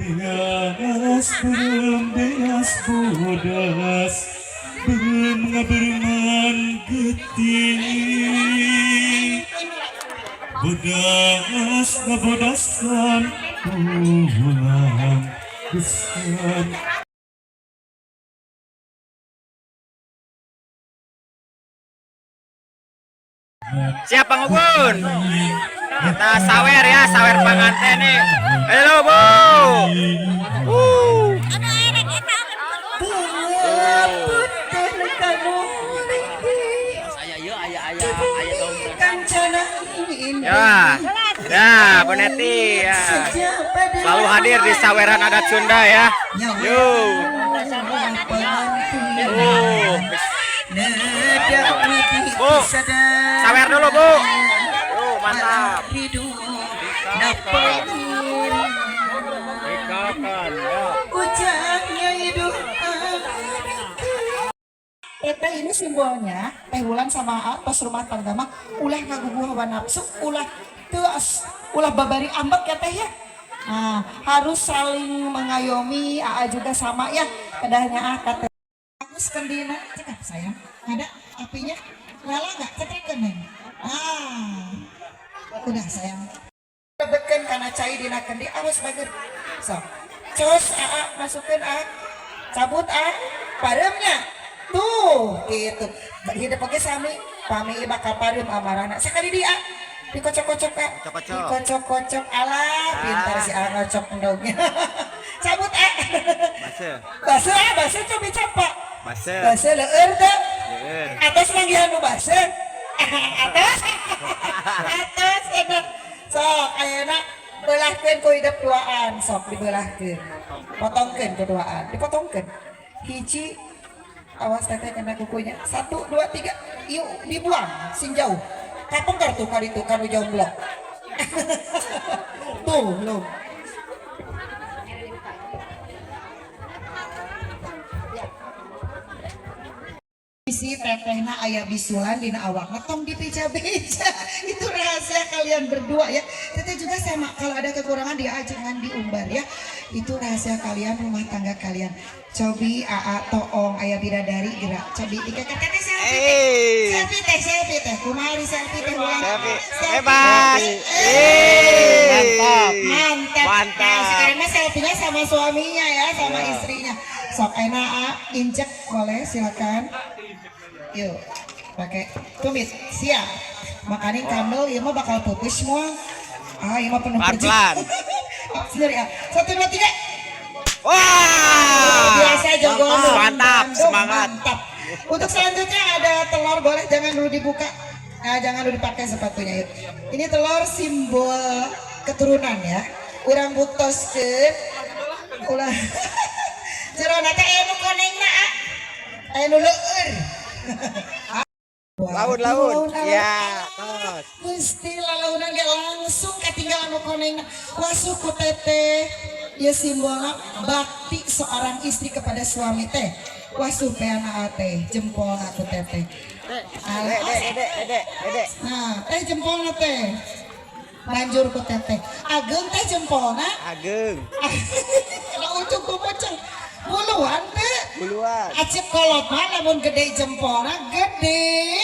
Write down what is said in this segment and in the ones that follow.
Beas beureum, beas bodas, beureum ngabeureuman geuting, bodas ngabodaskan tulang gesan. Siap, Bang Ugun. Kita sawer ya, sawer panganten nih. Halo, Bu. Wuh. Punten kamu. Saya ieu aya aya aya tahun. Kancana. Ya. Ya, Bu Neti ya. Selalu hadir di saweran adat Sunda ya. Yuk. Bu, sawer dulu, Bu. Yuk, mantap. Ikakan ya. Ujangnya hidup. Teteh, ini simbolnya Teh Wulan sama atos rumah tangga mah ulah ngaguguh hawa nafsu, ulah teas, ulah babari ambek ya, Teh, ya. Nah, harus saling mengayomi. Aa juga sama ya, kedahnya ah kata bagus kendina. Cekap, sayang, ada apinya nyala nggak? Cekapkeun, Neng. Ah, udah, sayang. Lebetkeun kana cai dina kendi. Awas, bager. Sok, cos, aa, masukkeun, ah, cabut, ah, pareumnya tuh gitu. Hidup oge sami, pami bakal pareum amarahna. Sakali dia dikocok-kocok, ah. Kocok-kocok. Dikocok-kocok. Alah, pintar si ah ngocok endognya. Cabut, ah. Basa. Basa, ah, basa. Coba capak. Basa. Basa leueur teh. Leueur. Atos manggihan nu basa. Atos, atos enak. Sok, ayeuna belahkeun ku hidep duaan. Sok, dibelahkeun, potongkeun ku duaan, dipotongkeun hiji. Awas, Teteh, kena kukunya. Satu, dua, tiga, yuk, dibuang sing jauh. Kapengker tuh kali tuh kanu jomblo tuh lu. Isi tetehna aya bisulan dina awakna, tong dibeja-beja. Itu rahasia kalian berdua ya. Teteh juga sama, kalau ada kekurangan dia jangan diumbar ya. Itu rahasia kalian, rumah tangga kalian. Cobi, aa, toong aya bidadari gerak. Cobi dikeket. Teteh, selfie teh. Eh. Selfie teh, selfie teh. Kumaha di selfie teh ulang? Selfie. Selfie. Bebas. Eh. Mantap. Mantap. Mantap. Nah, sekarang mah selfie-nya sama suaminya ya, sama istrinya. Sok enak, ah, injek boleh, silakan. Yuk, pakai tumit, siap. Makanya kandel, ya mah bakal putus semua. Ah, ya mah penuh Pelan-pelan. Sendiri ya. Satu, dua, tiga. Wah. Biasa jago. Mantap, Bandung, semangat. mantap. Untuk selanjutnya ada telur, boleh jangan dulu dibuka. Nah, jangan dulu dipakai sepatunya, yuk. Ini telur simbol keturunan ya. Urang buktoskeun ulah jerona teh aya nu konengna, ah. Aya nu leueur. Laun, laun. Ya, tos. Gusti, lalaunan ge langsung katinggal anu konengna. Wasuh ku teteh. Dia simbolna bakti seorang istri kepada suami teh. Wasuh peana teh, jempolna ku teteh. Dek, dek, dek, dek, dek. Nah, teh, jempolna teh. Banjur ku teteh. Ageng teh jempolna. Ageng. Lah, ujung ku pocong. Buluan teh. Buluan. Acep kolot mah lamun gede jempolna gede.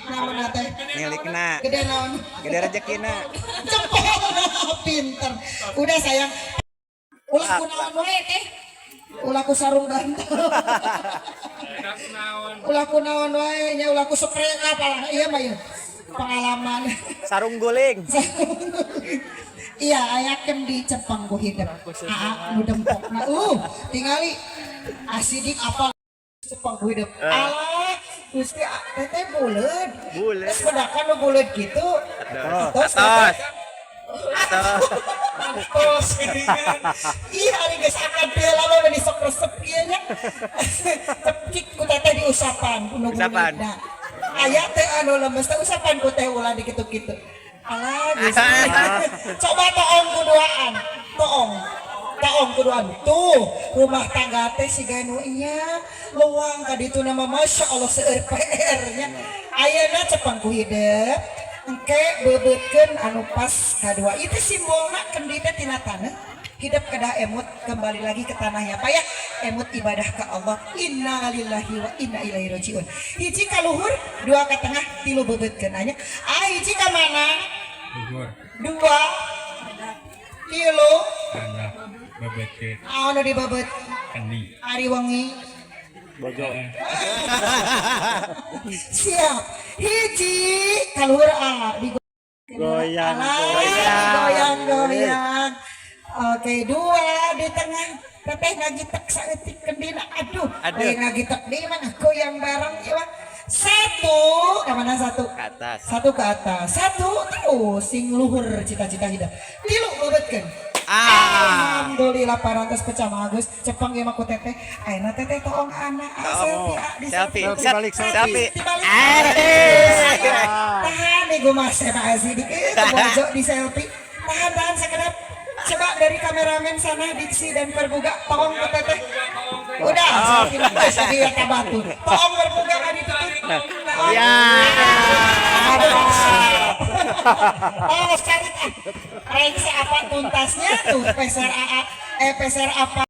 Naon teh? Milikna. Gede naon? Gede rezekina. Jempol pinter. Udah, sayang. Ulah ku naon wae teh. Ulah ku sarung bantal. Ulah ku naon wae nya, ulah ku spray apalah iya mah ieu. Pengalaman. Sarung guling. Iya, ayakeun dicepeng ku hidep. Aa nu dempokna. Tingali asidik apa cepeng ku hidep. Alah, Gusti, teteh buleud. Buleud. Terus pedakan nu buleud gitu. Atos. Atos. Atos. Atos. Iya, ari geus akad teh lama mah sok resep ieu nya. Cekik ku teteh diusapan ku nu Usapan. buleudna. Aya teh anu lemes teh, usapan ku teh ulah dikitu-kitu. Alah, Gusti. Coba toong ku duaan. Toong. Toong ku duaan. Tuh, rumah tangga teh siga nu nya luang ka ditu nama, Masya Allah, seueur PR nya. Ayeuna cepeng ku hidep. Engke bebeutkeun anu pas kadua. Itu simbolna kendi teh tina taneuh. Hidup kedah emut kembali lagi ke tanah ya Pak ya. Emut ibadah ke Allah. Innalillahi wa inna ilaihi rajiun. Hiji ka luhur, dua ke tengah, tilu bebeutkeun anya. Ah hiji ka mana? Luhur. Dua. Tilu. Anak bebetkeun. Anu dibebet? Kendi. Ari wengi. Bojo. Siap. Hiji ka luhur a di Goyang, goyang, goyang, goyang. Oke, dua di tengah. Teteh ngagitek saeutik kendina. Aduh, Aduh. Lain ngagitek di mana goyang bareng ieu mah. Satu, ke mana satu? Ke atas. Satu ke atas. Satu terus sing luhur cita-cita hidup. Tilu bebetkeun. Ah. Alhamdulillah parantos pecah mah Agus. Cepeng ieu mah ku teteh. Ayeuna teteh toong anak. Ah, Oh, selfie, ah, di selfie, selfie. balik selfie. Dibalik. Eh. Tahan nih gue mas Pak Azidik bojo di selfie. Tahan tahan sekedap. Coba dari kameramen sana Diksi dan Perbuga tolong ke teteh. Udah, selfie lagi ya kabatu. Tolong Perbuga kan ditutup. Ya. Oh, cari ah. Rengse apa tuntasnya tuh peser AA peser apa.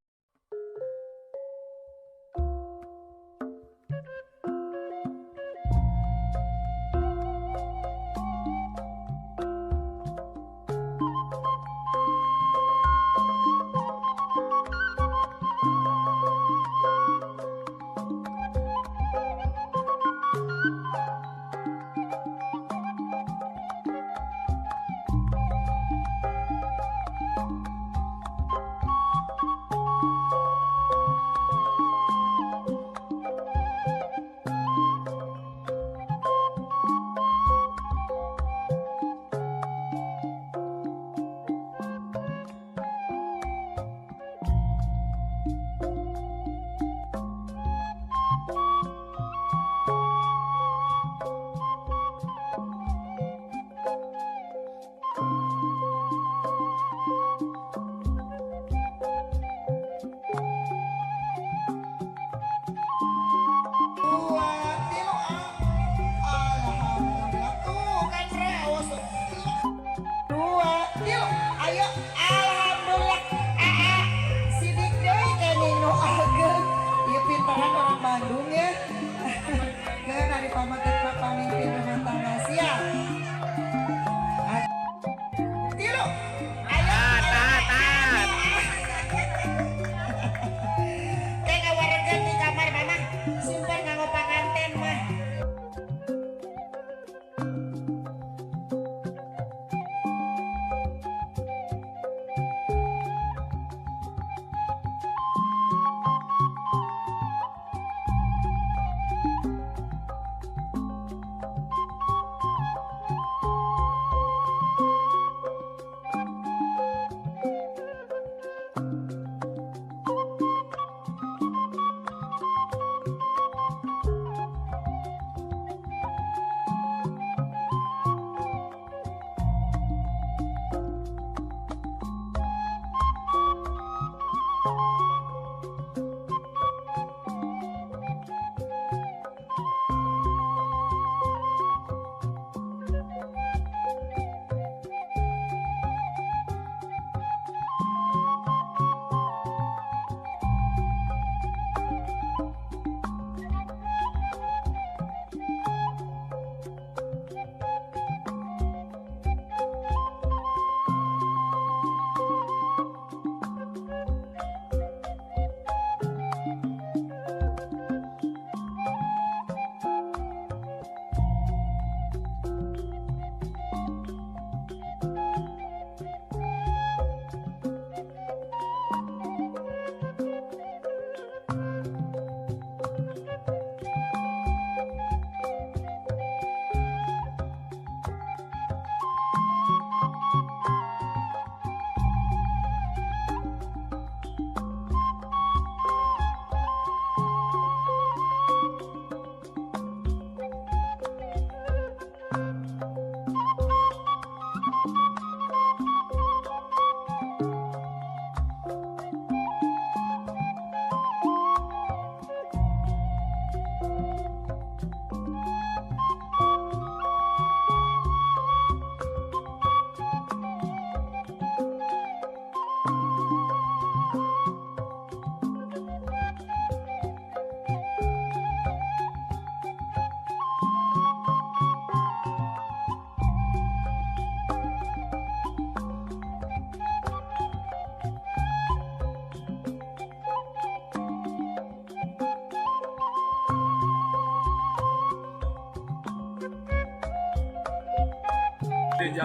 Satu,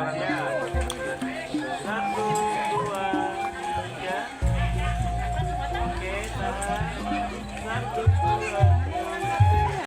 dua, tiga. Oke, tahan. Satu.